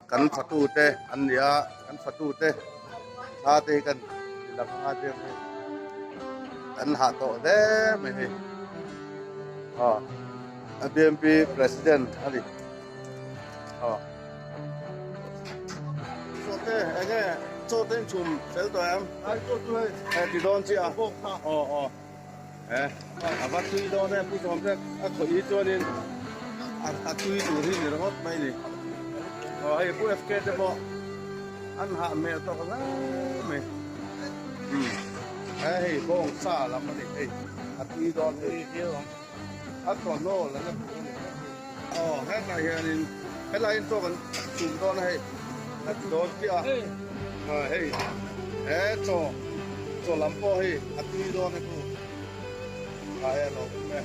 Kan fatute an ni a, kan fatute thla te hi kan ti lang anga chiang hei kan hah tawh hle mai hei. Aw a BMP president a ni. Aw. Chaw te enge chaw te in chhum fel tawh em? Ai chaw chu hei. E ti dawn chiah a. Aw aw. E a va tui dawn em pu sawm te a khawih hi chuanin a tui tur hi ni ringawt mai ni. Aw hei pu FK te pawh an hah hmel tawk hle mai. Umm he hei bawng sa lam a ni hei a tui dawn hei. A thawhnaw la na tur a ni. Aw hetlai hianin helai hian chaw kan chum dawn a hei a ti dawn chiah a ah hei he chaw chaw lam pawh hei a tui dawn a chu ah hei a lo awm e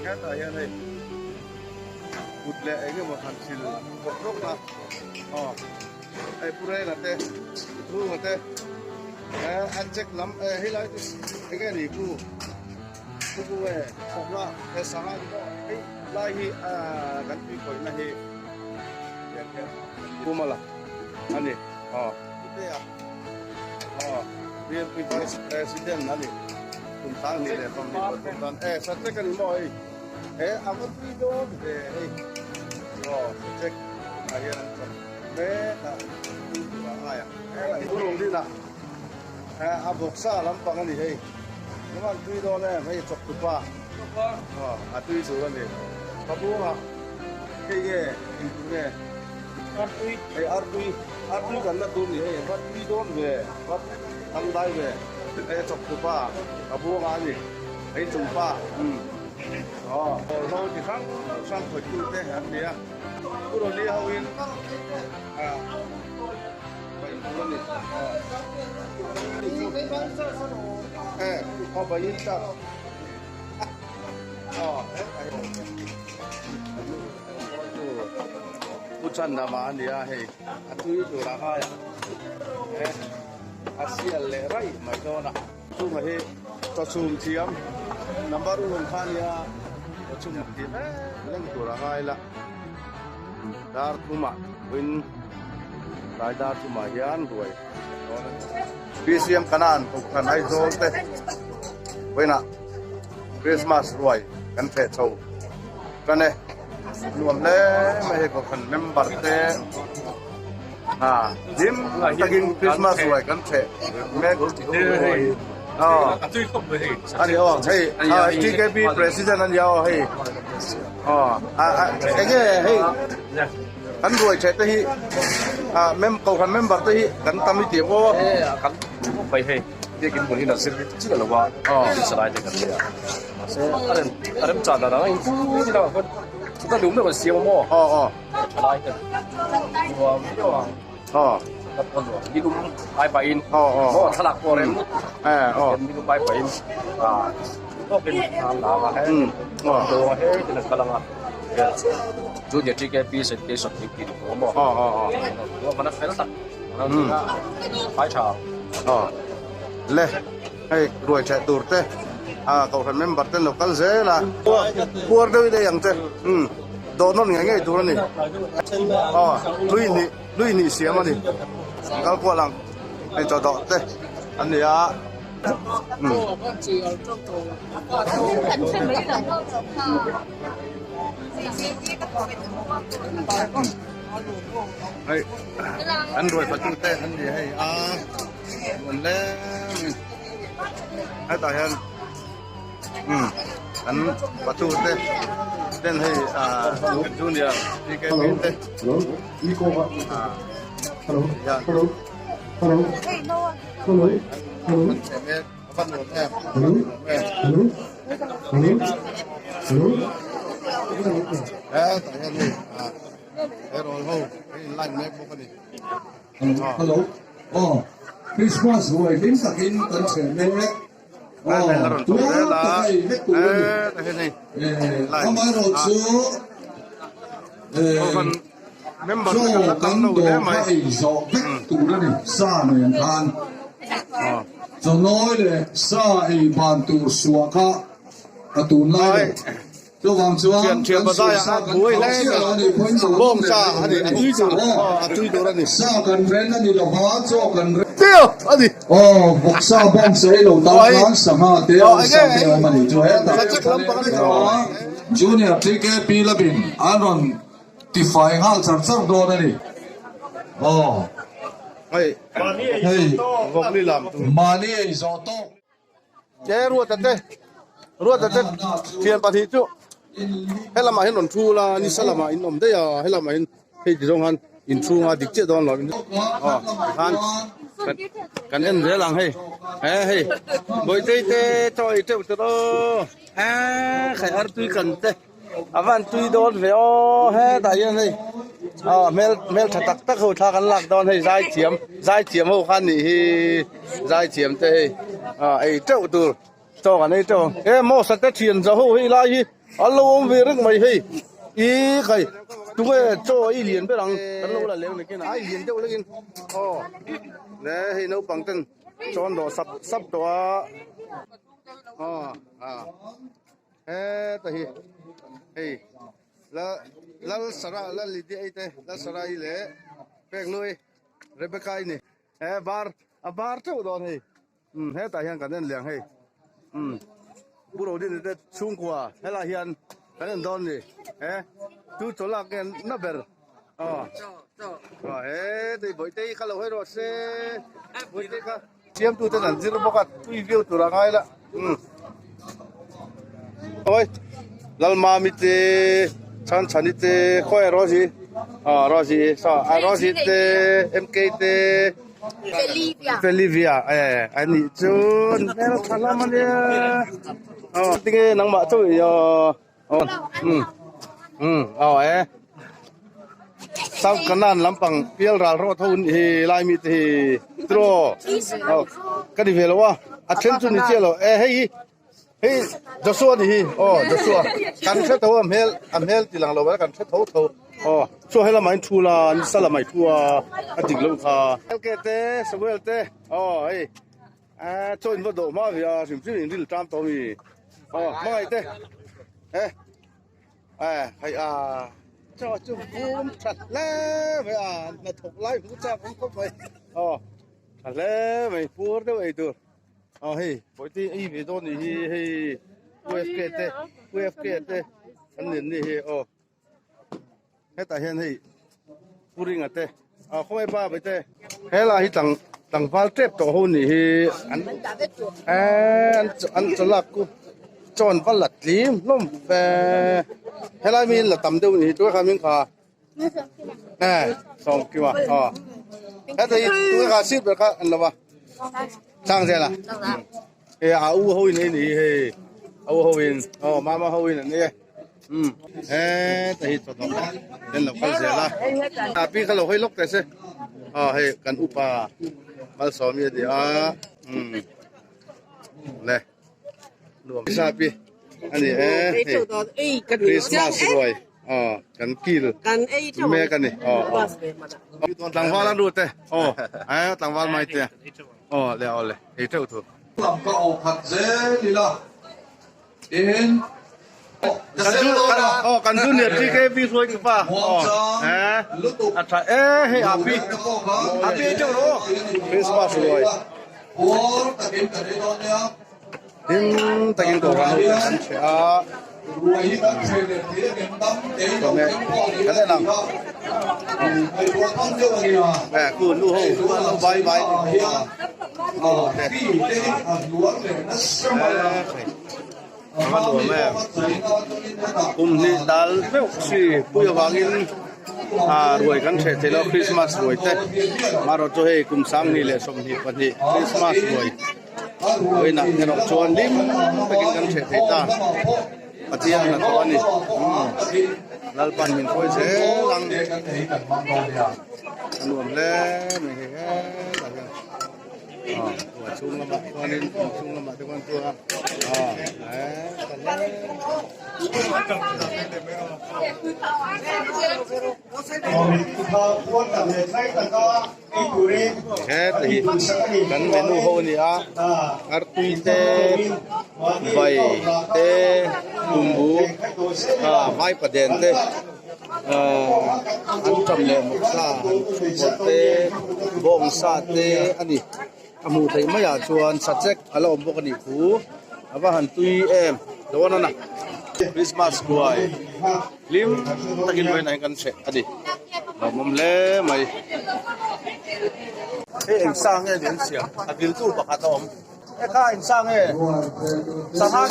hetlai hian hei kut leh eng emaw han sil rawk rawk a aw hei pu Renga te pu Thunga te eh an check lam eh helai chu eng nge ni pu. Thubu e, thawhna he sanga ni maw? Hei lai hi kan tui khawihna hi Pumala a ni. Aw, Putea. Aw, BMP Vice President a ni. Kum sang ni leh 20 pawh tum tan. E, Satrek a ni maw hei? He a va tui dawn ve hei. Aw, Satrek tunah hian an chawp mek a, tui tur a ngai ang. Purung dinah a vawksa lampang a ni hei. Engemaw an tui dawn em hei chawp tupa a tui tur a ni. Pabunga hei nge eng tur nge artui hei artui artui kan la tur ni hei va tui dawn ve va tam dai ve hei a chawp tupa Pabunga a ni hei chungpa umm aw ho chi hrang hrang khawih tu te an ni a Pu Roli ho in ah. Pu Chandama a nia hei a tui tur a ngai a he a sial leh raih mai dawn a chunga hi chawchhum thiam number un kha a nia chawchhum thiam reng tur a ngai la dar thumah win. Tlai dar chumah hian ruai dawn a ni. PCM Kanan Kohhran Aizawl te vawiinah Christmas ruai kan theh chho tan e. Nuam hle mai hei Kohhran member te a hlim takin Christmas ruai kan theh mek. A ni aw hei TKP President a ni aw hei aw enge hei. Kan ruai theh te hi ah mem kohhran member te hi kan tam i tih maw? E kan khawp mai hei biakin hmun hi na zir chiah lo a tin salai te kan nia mahse a rem a rem chan dan ang a inpui ila khawn chuta lum deuh an siam a maw aw aw thalai te nuam viau ang aw ka pawh nuam nilum ai pahin aw aw maw thlalak pawh rem e aw nilum ai pahin ah tawkin an la ang a he aw he tin an kal ang a. Junior TKP sanitation duty ni maw maw. Aw aw aw. Ruah hmana fel tak. Um. Phai tha. Aw. Le hei ruai theh tur te a kohhran member ten lo kal zel a. Puar deuh in ei ang che. Um. Dawh nawn ngei ngei tur a ni. Aw lui hnih lui hnih siam a ni. Kal kual ang. Hei chaw dawh te an ni a. Hei an ruai patu te an ni hei a nuam lem in hetah hian umm an patu te ten hei ah junior TKP te ah hian. Hello aw Christmas ruai hlim takin kan chhen mek aw tuar taka ei vek tur a ni amaherawhchu Chaw kan dawr kha ei zawh vek tur a ni, sa nen khan. Chaw nawi leh sa ei ban tur suah kha a tunlai lo. Chuvang chuan kan sual sa kan thau chiah lo a nih pawhin chaw lam leh mai tur a ni. Aw, sa kan ren a ni lo va, chaw kan ren. Aw, vawksa bawngsa ei lo tan khan sangha te awmsa te a awm a nih chu hetah Junior TKP Labin an rawn tifai nghal char char dawn a ni. Aw, hei mahni ei zawh tawk. Che Ruata te Ruata te thian pahnih chu helamah hian rawn thu la nisa lamah in awm daih a helamah hian hei ti zawng khan inchhunga dik chiah dawn lo aw tikhan kan en zel ang hei he hei bawitei te chaw ei teuh tawh aw he khai artui kan te. A van tui dawn ve aw hetah hian hei aw hmel hmel tha tak tak ho thla kan lak dawn hei zai thiam zai thiam ho khan nih hi zai thiam te hei ah ei teuh tur chaw kan ei teuh ang he mawsa te thian za ho hei lai hi an lo awm ve reng mai hei i khai tunge chaw ei lian ber ang kan lo la leng nakin a ai lian deuh lekin aw le hei naupang ten chaw an dawh sap sap tawh a aw ah. Heta hi hei la lal sara lal lidi ei te lal sara i leh pek lui Rebecca i ni he bar a bar teuh dawn hei um hetah hian kan en liang hei um Pu Rodin te chhungkua helai hian kan en dawn ni he chu chaw lak nge na ber aw aw he tei bawihte kha lo hawi rawh se bawihte kha. Siamtu ten an zir bawk a, tui viau tur a ngai la. Umm. Oi, Lalmami te, Chhanchhani te, khawi a Rosie? Ah, Rosie, so, ah, Rosie te, MK te, Felivia. Felivia, eh, ani chu hmel tha lam ania. Oh, tinge nangmah chu i aw. Oh, um, um, oh eh. South Kanan lampang pial ral rawt ho hi lai mi te hi tro. Oh, ka ni ve lo a. A then chu ni che lo. Eh hei hi. Hei Joshua ni hi. Oh, Joshua. Kan hre tho a hmel, a hmel ti lang lo ba kan hre tho tho. Oh, chu hela mai thu la, ni sala mai thu a. A dik lo kha. LK te, Samuel te. Oh, hei. Ah, chaw in va dawh hma ve a, hrim hrim in ril ṭam tawh mi. Aw, hmangaih te. Eh. Eh, hei a. Chaw chu vum ṭha hle mai a, hnathawk lai hmu chak awm khawp mai. Aw, ṭha hle mai, pur deuh ei tur. Aw hei, pawiti ei ve dawn nih hi hei UFK te, UFK te an nen ni hi aw. Hetah hian hei Pu Ringa te ah khawngaih pa bai te helai hi tlang tlangval tep tawh ho nih hi an eh an chawlak ku chaw an va la tlim hlawm ve helai mi in la tam deuh nih hi tunah khan min kha eh sawmkima aw heta hi tunah kha seat ber kha an lo va chang zel a he a u ho in ei nih hi hei a u ho in aw mama ho in an ei e. Um heta hi chawhnawh ten lo kal zel a a pi kha lo hawi lawk teh se aw hei kan upa malsawmi a ni a um le nuam sa pi a ni e hei Christmas ruai aw kan kil mek a ni aw aw tlangval an ru te aw eh tlangval mai te aw le aw le ei teuh thu Lam ka aw khat zel ila. Tin, Kan zu aw kan junior TKP hruai tu pa aw eh a tha e hei api api ei teuh rawh Christmas ruai hlim takin kohhran ho ten an chhe a chawhmeh kan en ang eh khu nu ho an lo vai vai A va nuam em? Kum hnih dal meuh si pui avangin ah ruai kan hreh thei lo Christmas ruai te amaherawh chu hei kum 2022 Christmas ruai vawiinah erawh chuan hlim takin kan hreh thei ta Pathian hnathawh a ni umm Lalpan min hruai zel ang a nuam hle mai hei hetah hian. A chhung lamah chuanin in chhung lamah te khuan chu a heta hi kan menu ho a ni a artui te bai te. Tumbu ah vaipaden te ah an tam leh vawksa han chhukpawlh te bawngsa te a ni a hmuh theih maiah chuan sachek a la awm bawk a nih thu a va han tui em dawn a na Christmas huai hlim takin vawiin ah hian kan hreh a ni lawmawm hle mai hei eng sa nge ni an siam a viltu pakhat a awm. Eka in sa nge sangha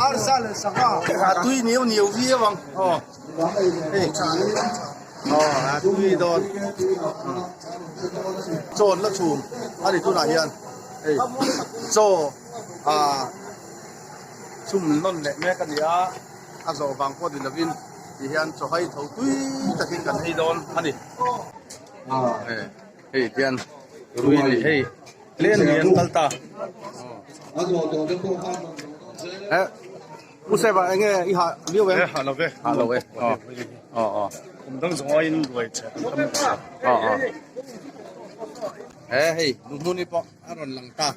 arsa leh sangha a tui niu niu viau ang aw hei aw a tui dawn chaw an la chhum a ni tunah hian hei chaw a chhum nawn leh mek a ni a a zawh vang pawh ni lovin ti hian chaw hai tho tui takin kan ei dawn a ni Hei tian rui ni hei len ni an kal ta. Eh u seba enge i ha viau em? Ha lo ve. Ha lo ve. Aw. Aw aw. Kum dang zawng aiin ruai che an tam ta. Aw aw. Eh hei nuhmuni pawh a rawn lang ta.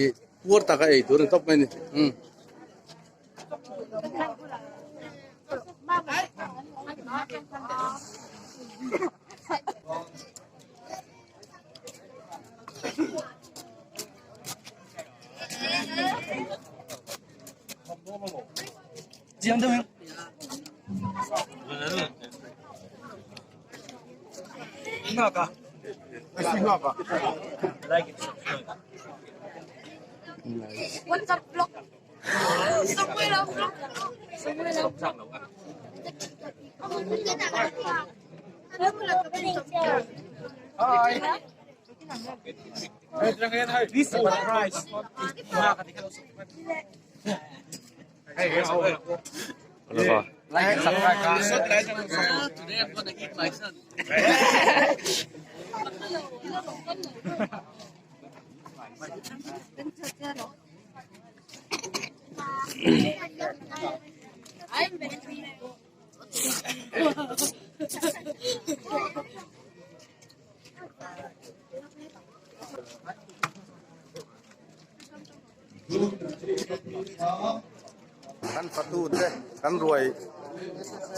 I puar taka ei tur ni tawp mai ni. Um. What's up vlog? Kan fatute kan ruai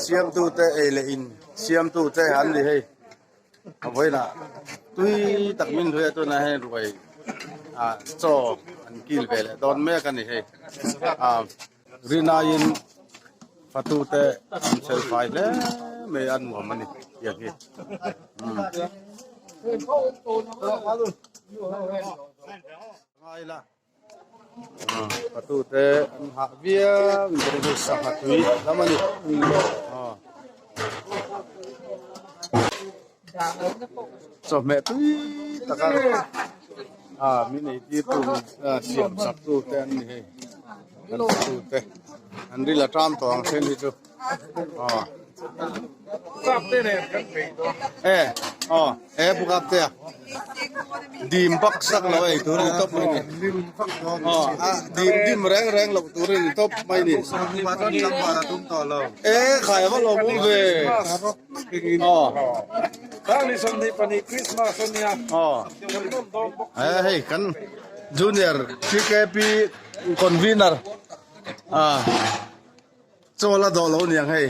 siamtute ei leh in siamtute an ni hei. A vawilah tui tak min hlui a tunah hian ruai ah chaw an kil ve leh dawn mek a ni hei ah rinaiin fatu te an chhel fai hle mai a nuam a ni tiang hi umm. Fatu te an hah viau in ka ring sangha tui lam a ni chawhmeh tui taka ah min ei tir tu siam sak tu te an ni hei an fatu te an ril a ṭam tawh ang then hi chu aw e aw e pu kap te a dim bak sak lo ei tur a ni tawp mai ni aw a dim dim reng reng loh tur a ni tawp mai ni e khai va lo awm ve aw aw e hei kan junior tkp convener ah chaw la dawh lo niang hei.